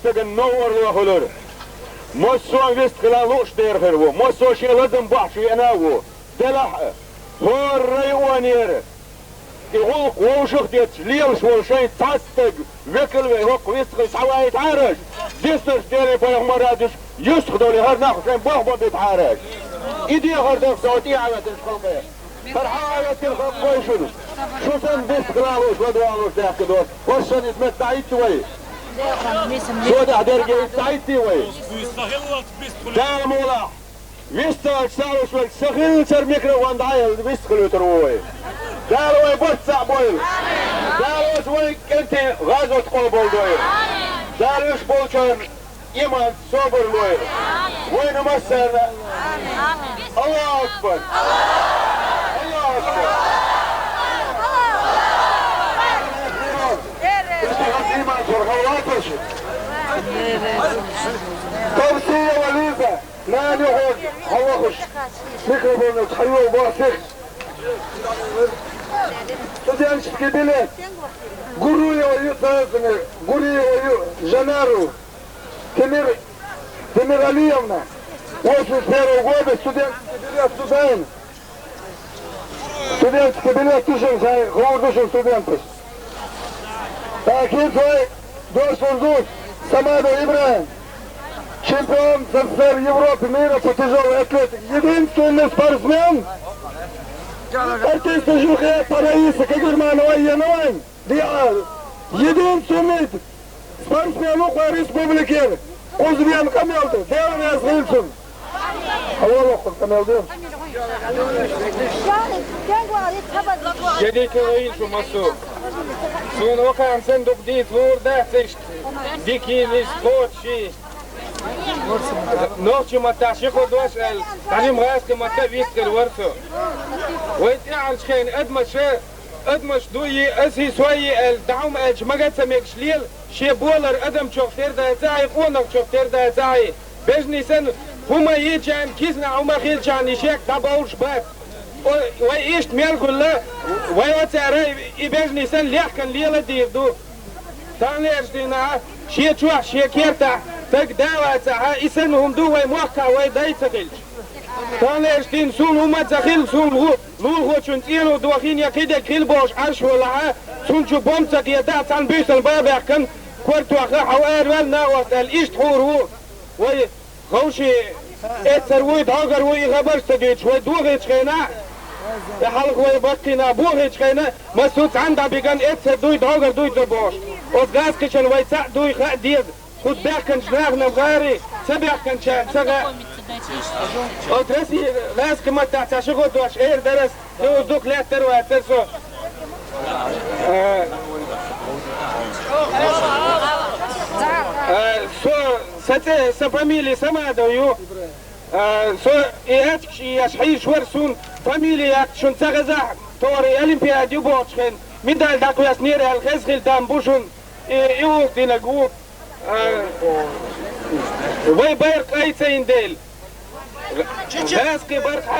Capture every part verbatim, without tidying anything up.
Саган новар лохулар. Массо а вистхила луш дерхар ву. Массо а шен лазам бахьаш веана ву. Делахь а, хӀора районера и гӀуллакх вовшах а детташ лелаш волу шайн цхьа стаг, векал вей хӀокху вистхила схьаваийтахьараш, диснарш Деле пайхамар а душ, юьстах долу хӀара нах шайн бохбо битахьараш. И дехар дан со тӀе а ветташ халкъе. ХӀара хьан а веттина халкъ вай шуна. Шу санна вистхила луш, ладогӀалуш даьккхина доцу. ХӀорш санна иза метта дӀахӀитта вай. Со тӀехь дерриге дӀахӀитта вай. Дала мукъ лахь. Вистхилча схьалуш верг ца хиллачара микрофон дӀа а елла вистхилуьйтур ву вай. Дала вай барт цхьаъ бойла. Дала оцу вайн кӀентийн гӀазот къобалдойла. Дала уьш болчарна иман, собар лойла. Вайна массарна. Аллаху акбар! Аллаху акбар! Тавсия ва Лиза! Нани хьо, хьо вахаш, микрофонаш хьайо бохсих. Студенческий билет. Гуруева Ю-, Гуруева Ю-, Жанару. Темир, Темир Алиевна. Восемьдесят первого года студентский билет Сузайн. Студентский билет тушин, хай, ховр душин студенташ. Так, хин цой, дош француз, Самадов Ибрахим. Чемпион С С С Р, Европы, мира по тяжелой атлетике. Единственный спортсмен. Артист Жухе Параиса Кагирманова Яновань. Диа, единственный спортсмен ву кху республикера. Кхуза вен къамел ду. Дела веза хилла цунна. Хьан валлахь къамел ду. Жадика вайна шу массо. Суна вакхарна санна дукха дийца луур дац иштта. Дикий, нисбоций. Нохчийн маттахь ши-кхо дош аьлла, тахана гӀазкхийн матта вистхир вара со. Вай тӀаьхьарчу хенахь адамаша, адамаш дуй, аса и сой и аьлла, дӀа хӀума аьлча, мага ца мегаш лела, шен болар адамчух тера дацахь, къонахчух тера дацахь, бежанийн санна, хӀума йича, киснахь хӀума хилча, и шек дӀабовлуш бац. О, вай иштта мел хуьлла, вай оцара и бежанийн санна лехкана лела дийр ду. Таханлерчу дийнахь шен чохь, шен кертахь стаг да вацахь, и санна хӀума ду вай мохкахь вай дай ца хилча. Таханлерчу дийнахь суна хӀума а ца хилла, суна гӀу-, лулахочун цӀено дохийна я кхидерг хила бохуш Ӏаш валахь, цунна чу бомба ца кхетахь, цхьана буьйсанна бан баьккхина, кортоха хьо араваьлла нагӀост аьлла, иштта хьур ву вай. Ховший, эццара вуй, дӀогара вуй, и хабарш ца дуьйцуш, вай дохийчу хенахь, и хьалха вай баккхийна бохийчу хенахь, массо а цхьаьна дӀабиган эццара дуй, дӀогара дуй ца бохуш. Оцу гӀазкхичан вай цхьаъ дуй хаа деза. ХӀуд баьхканчу нахана гӀари, ца баьхканчарна ца гӀа. Оцу Россия гӀазкхийн маттахь цхьа ши-кхо дош эр дара ас. Иза дукха лаьттара вацара со. Э, э, со, сан цӀе, сан фамили Самадов ю. Э, со и аьчкаш еш хьийзаш вара, суна фамили яккха шуна ца хезахь, тохара и олимпиада ю бохучу хенахь, медаль дӀакхоьссинера аьлла, хеза хилла там бу шуна, и, и вукху динарг ву. А, вай байракх айцийна дела. ГӀазкхийн байракх,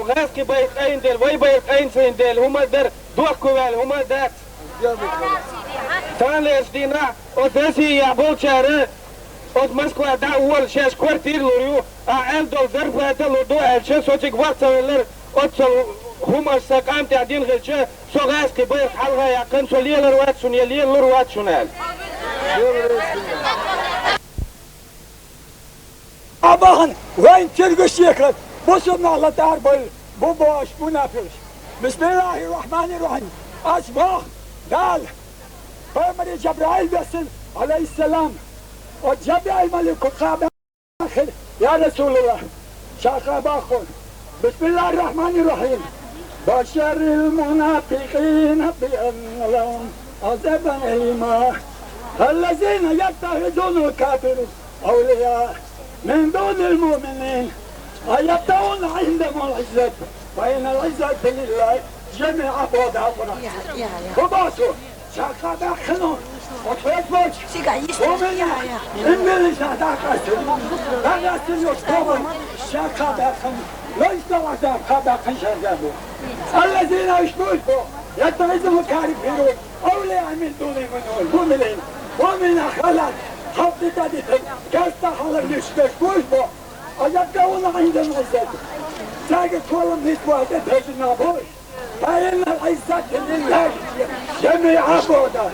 гӀазкхийн байракх айина дела, вай байракх айцийна дела, хӀума дар, дохко ваьлла хӀума дац. Таханлерчу дийнахь оцу Россияхь болчара оцу Москва дӀа а вола, шаьш квартира лур ю, ахь аьлла долу зарплата лур ду аьлча, со цига ваха ца веллара, оццул хӀума аса сан къам тӀехь дина хилча, со гӀазкхийн байракх хьалха яьккхина, со лелар вац шуна, я лелалур вац шуна аьлла. Абахана вайн тергаш екар, бусурнах латар бай, бу бош мунафикъаш. Бисмиллахир-рахманир-рахим. Ас бах, Дала, пайхамаре Жабраил бессина, алейхиссалам. О Жабраил малику кхаба хир, я Расулаллах, ша кхаба хир. بسم الله الرحمن الرحيم. بشر المنافقين بأن لهم عذابا أليما. الذين يتخذون الكافرين أولياء من دون المؤمنين أيبتغون عندهم العزة فإن العزة لله جميعا. Боху Дала Къуръан. Хьо боху цо, ша кхаба хир. Оцу хьоьца болчу муъминийн имбеллиша дӀакъастина. ДӀакъастина йолчу тобанна ша кхаба хир. Лайш дан вац кхаба хир шаьрга боху. الذين يشبهون يتخذون الكافرين أولياء من دون المؤمنين. Муъминийн, муъминийн хилар ХьалкъитӀа дитӀа, кӀелда хьалар нисбеш буш бо. Ажа кавна гӀиндан гӀиззат. Саги квалам нисбугьте бежина буш. Пайна гӀиззат лиллагь. Жамигьа бода.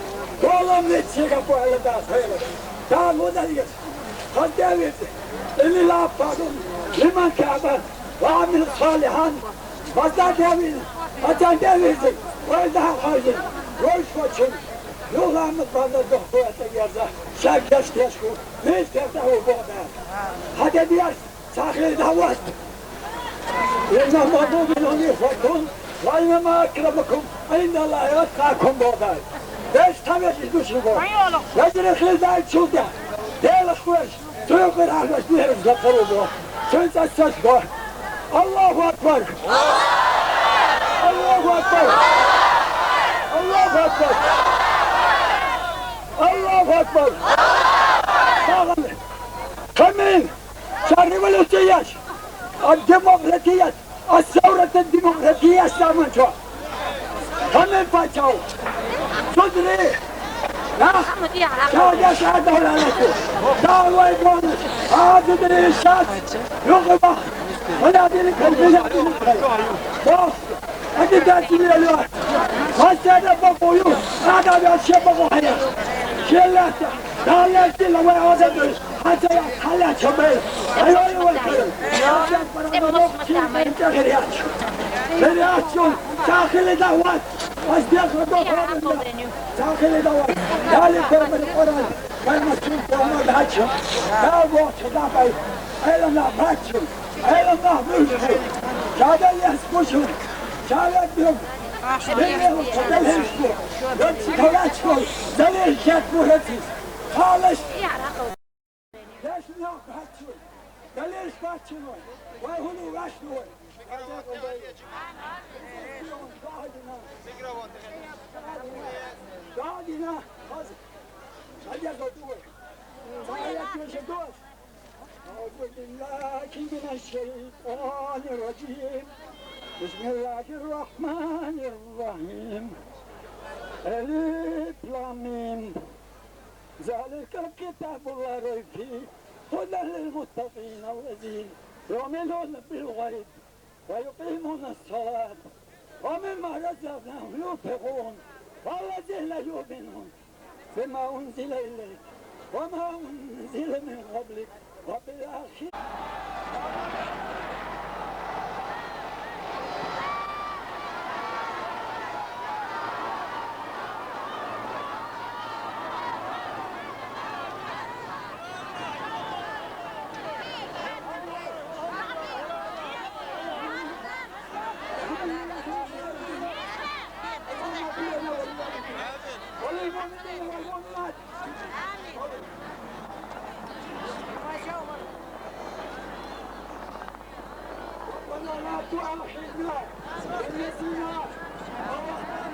Квалам нисига бугьла да хайра. Та мударис. Хаддавиз. Илила парун. Лиман каба. Ва амил салихан. Базда давиз. Хатан давиз. Вайда хажи. Ройш вачун. Югъамат банда дохтур атагерза. Шак яш яшку. Мис терта у бода. Хаддавиз. Сахил давас. Инна мадубин уни фатун. Вайна ма акрамакум. Инна ла ятхакум бода. Беш тавеш идуши бо. Вазир хил дай чуда. Дела хуш. Цуьнхуьр хьарбаш дерза карубо. Цуьнца сасго. Аллаху акбар! Аллаху акбар! Аллаху акбар! Аллаху акбар! Сагъан! Камин! Ша революция! А демократия! Асаврата демократия саманчо. Ханен пачал. Судри. Нах. Шагаш адалалату. Давай бон. Адудри шат. Югыба. Хана дили калбина дили кал. Бос. Аги дати лело. Масяда бакую. Ада вяше бакуя. Шелата. Далати лавай ададри. Хьанца я хьала чабай. Айой вай. Хьанца пара мамок чи бенча геряч. Геряч чун. Сахили дават. Аз дехо до проблема. Сахили дават. Дали пара мамок оран. Пара мамок чун пара мамок дач. Дал бо чудабай. Айла на бачу. Айла на бачу. Чада яс кушу. Чада бу. Чада яс кушу. Чада яс кушу. Чада яс кушу. Халас. Яшна бачу. Далеш бачу. Вай хуну вашну. Дадина. Хаз. Садя готовы. Садя готовы. أعوذ بالله من الشيطان الرجيم. بسم الله الرحمن الرحيم. ألف لام ميم. ذلك الكتاب لا ريب فيه هدى للمتقين الذين يؤمنون بالغيب ويقيمون الصلاة ومما رزقناهم ينفقون والذين يؤمنون بما أنزل إليك وما أنزل من قبلك وبالآخرة. ربنا لا تؤاخذنا إن نسينا أو أخطأنا.